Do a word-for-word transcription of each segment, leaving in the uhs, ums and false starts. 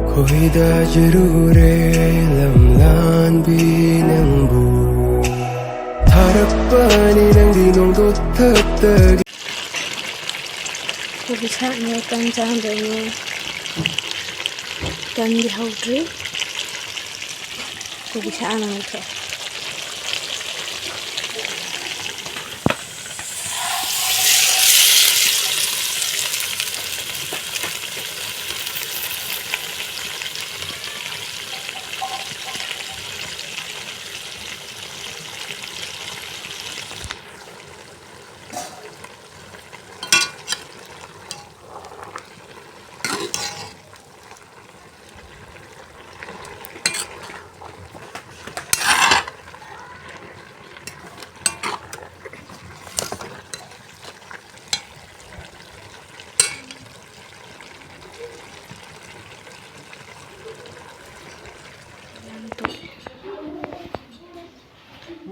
ꯈꯣꯏꯗꯥꯖꯔꯨꯔꯦ ꯂꯝꯂꯥꯟꯕꯤ ꯅꯪꯕꯨ꯫ ꯊꯥꯔꯛꯄꯅꯤ ꯅꯪꯒꯤ ꯅꯣꯡꯗꯣ ꯊꯛꯇꯒꯤ꯫ ꯀꯣꯕꯤ ꯁꯥꯛꯅꯦ, ꯇꯟ ꯆꯥꯗꯣꯏꯅꯦ꯫ ꯇꯟꯗꯤ ꯍꯧꯗ꯭ꯔꯤ꯫ ꯀꯣꯕꯤ ꯁꯥꯛ ꯍꯥꯟꯅ ꯉꯧꯊꯣꯛꯑꯦ꯫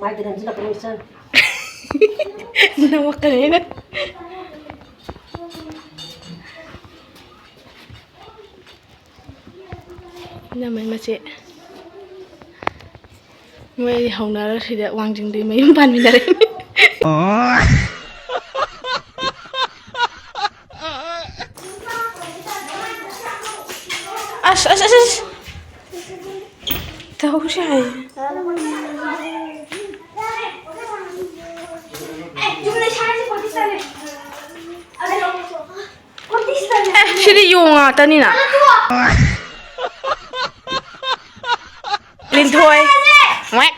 ꯃꯥꯏꯗ ꯅꯝꯁꯤꯜꯂꯛꯀꯅꯨ ꯏꯆꯟ꯫ ꯅꯝꯃꯛꯀꯅꯤ ꯑꯩꯅ꯫ ꯏꯅꯝꯃꯩ ꯃꯆꯦ꯫ ꯃꯣꯏ ꯑꯅꯤ ꯍꯧꯅꯔ ꯁꯤꯗ ꯋꯥꯡꯖꯤꯡꯗꯒꯤ ꯃꯌꯨꯝ ꯄꯥꯟꯃꯤꯟꯅꯔꯦ꯫ ꯑꯁ, ꯑꯁ, ꯑꯁ, ꯑꯁ꯫ ꯇꯧꯁꯦ ꯍꯥꯏ꯫ ꯑꯦ, ꯁꯤꯗꯤ ꯌꯣꯡ ꯉꯥꯛꯇꯅꯤꯅ꯫ ꯂꯤꯟꯊꯣꯏ꯫ ꯋꯦꯛ꯫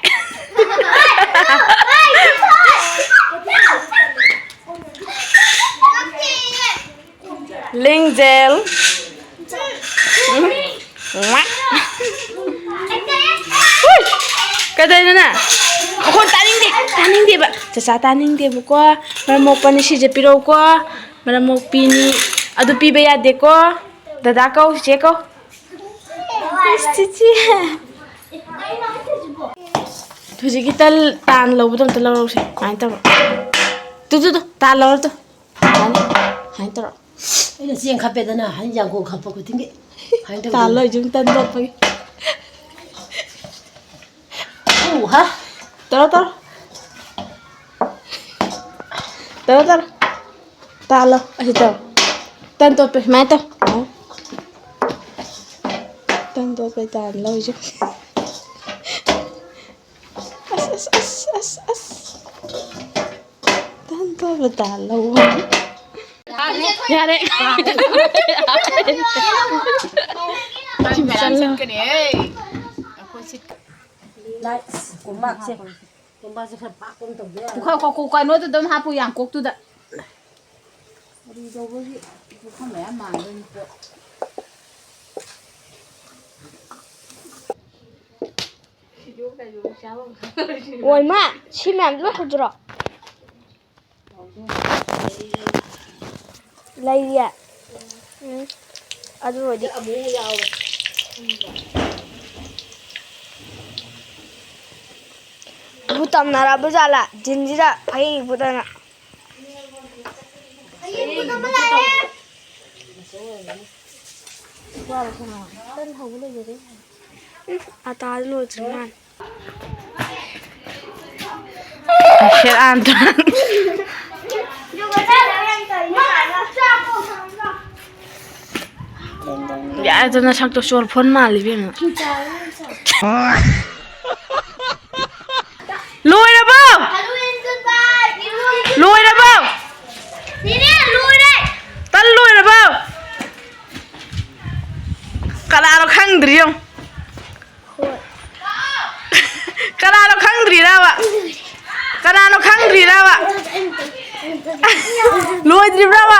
ꯂꯦꯡꯖꯦꯜ꯫ ꯎꯝ꯫ ꯋꯦꯛ꯫ ꯍꯨꯏ꯫ ꯀꯩꯗꯧꯔꯤꯅꯣ ꯅꯪ? ꯃꯈꯣꯟ ꯇꯥꯅꯤꯡꯗꯦ, ꯇꯥꯅꯤꯡꯗꯦꯕ꯫ ꯆꯆꯥ ꯇꯥꯅꯤꯡꯗꯦꯕꯀꯣ꯫ ꯃꯔꯝ ꯃꯣꯛꯄꯅꯤ, ꯁꯤꯁꯦ ꯄꯤꯔꯛꯎꯀꯣ꯫ ꯃꯔꯝ ꯃꯣꯛꯄꯤꯅꯤ꯫ ꯑꯗꯨ ꯄꯤꯕ ꯌꯥꯗꯦꯀꯣ꯫ ꯗꯗꯥ ꯀꯧ, ꯆꯤꯆꯦ ꯀꯧ꯫ ꯏꯁ, ꯆꯤꯆꯦ꯫ ꯍꯧꯖꯤꯛꯀꯤ ꯇꯜ ꯇꯥꯟ ꯂꯧꯕꯗꯣ ꯑꯝꯇ ꯂꯧꯔꯛꯎꯁꯦ꯫ ꯁꯨꯃꯥꯏꯅ ꯇꯧꯔꯣ꯫ ꯇꯨ, ꯇꯨ, ꯇꯨ, ꯇꯥꯟ ꯂꯧꯔꯣ ꯇꯨ꯫ ꯁꯨꯃꯥꯏꯅ, ꯁꯨꯃꯥꯏꯅ ꯇꯧꯔꯣ꯫ ꯑꯩꯅ ꯆꯦꯡ ꯈꯞꯄꯦꯗꯅ, ꯍꯥꯏꯅ ꯌꯥꯡꯀꯣꯛ ꯈꯞꯄ ꯈꯨꯗꯤꯡꯒꯤ꯫ ꯍꯥꯏꯅ ꯇꯧꯗꯅ꯫ ꯇꯥꯜꯂꯣꯏ, ꯁꯨꯝ ꯇꯟ ꯇꯣꯠꯄꯒꯤ꯫ ꯎ, ꯍꯥ? ꯇꯧꯔꯣ, ꯇꯧꯔꯣ꯫ ꯇꯧꯔꯣ, ꯇꯧꯔꯣ꯫ ꯇꯥꯜꯂꯣ꯫ ꯑꯁꯤ ꯇꯧ꯫ ꯇꯟ ꯇꯣꯠꯄ ꯁꯨꯃꯥꯏꯅ ꯇꯧ꯫ ꯇꯟ ꯇꯣꯠꯄꯩ ꯇꯥꯜꯂꯣ ꯍꯧꯖꯤꯛ꯫ ꯑꯁ, ꯑꯁ, ꯑꯁ, ꯑꯁ, ꯑꯁ꯫ ꯇꯟ ꯇꯣꯠꯄ ꯇꯥꯜꯂꯣ꯫ ꯌꯥꯔꯦ꯫ ꯂꯥꯏ, ꯑꯁ, ꯀꯣꯝꯄꯥꯛꯁꯦ꯫ ꯀꯣꯝꯄꯥꯛꯁꯦ ꯈꯔ ꯄꯥꯛꯄ ꯑꯃ ꯇꯧꯗ ꯌꯥꯔꯣꯏ꯫ ꯄꯨꯈꯝ, ꯀꯣ-, ꯀꯣ-, ꯀꯩꯅꯣꯗꯨ ꯑꯗꯨꯝ ꯍꯥꯞꯄꯨ, ꯌꯥꯡꯀꯣꯛꯇꯨꯗ꯫ ꯀꯔꯤ ꯇꯧꯕꯒꯤ ꯄꯨꯈꯝ ꯃꯌꯥꯝ ꯃꯥꯡꯗꯣꯏꯅꯤ ꯄꯣꯠ꯫ ꯑꯣꯏꯃꯥ, ꯁꯤ ꯃꯌꯥꯝ ꯂꯣꯏ ꯍꯧꯗꯣꯔꯣ? ꯂꯩꯌꯦ꯫ ꯎꯝ꯫ ꯑꯗꯨ ꯑꯣꯏꯗꯤ꯫ ꯕꯨ ꯇꯝꯅꯔꯕ ꯖꯥꯠꯂꯥ? ꯖꯤꯟꯁꯤꯗ ꯐꯩ ꯕꯨꯠ ꯑꯅ꯫ ꯑꯇꯥ ꯂꯣꯏꯗ꯭ꯔꯤ ꯃꯥꯜꯂꯦ꯫ ꯁꯦꯔꯥꯟ ꯇꯨꯔꯥꯟ꯫ ꯌꯥꯔꯦ, ꯑꯗꯨ ꯅꯁꯛꯇꯣ ꯆꯣꯔ ꯐꯣꯟ ꯃꯥꯜꯂꯤ ꯏꯕꯦꯝꯃ꯫ ꯂꯣꯏꯔꯕꯣ? ꯂꯣꯏꯔꯕꯣ? ꯇꯟ ꯂꯣꯏꯔꯕꯣ? ꯀꯅꯥꯅꯣ ꯈꯪꯗ꯭ꯔꯤ ꯌꯦꯡꯉꯨ꯫ ꯀꯅꯥꯅꯣ ꯈꯪꯗ꯭ꯔꯤꯔꯕ? ꯀꯅꯥꯅꯣ ꯈꯪꯗ꯭ꯔꯤꯔꯕ? ꯂꯣꯏꯗ꯭ꯔꯤꯕ꯭ꯔꯕ?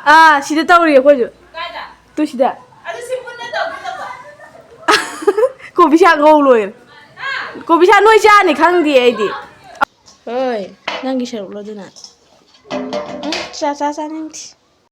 ꯑꯥ, ꯁꯤꯗ ꯇꯧꯔꯤ ꯑꯩꯈꯣꯏꯁꯨ꯫ ꯇꯨ ꯁꯤꯗ꯫ ꯀꯣꯕꯤ ꯁꯥꯛ ꯉꯧ ꯂꯣꯏꯔꯦ꯫ ꯀꯣꯕꯤ ꯁꯥꯛ ꯅꯣꯏ ꯆꯥꯅꯤ ꯈꯪꯗꯦ ꯑꯩꯗꯤ꯫ ꯍꯣꯏ, ꯅꯪꯒꯤ ꯁꯔꯨꯛꯂꯣ ꯑꯗꯨꯅ? ꯎꯝ, ꯆꯥ, ꯆꯥ, ꯆꯥꯅꯤꯡꯗꯦ꯫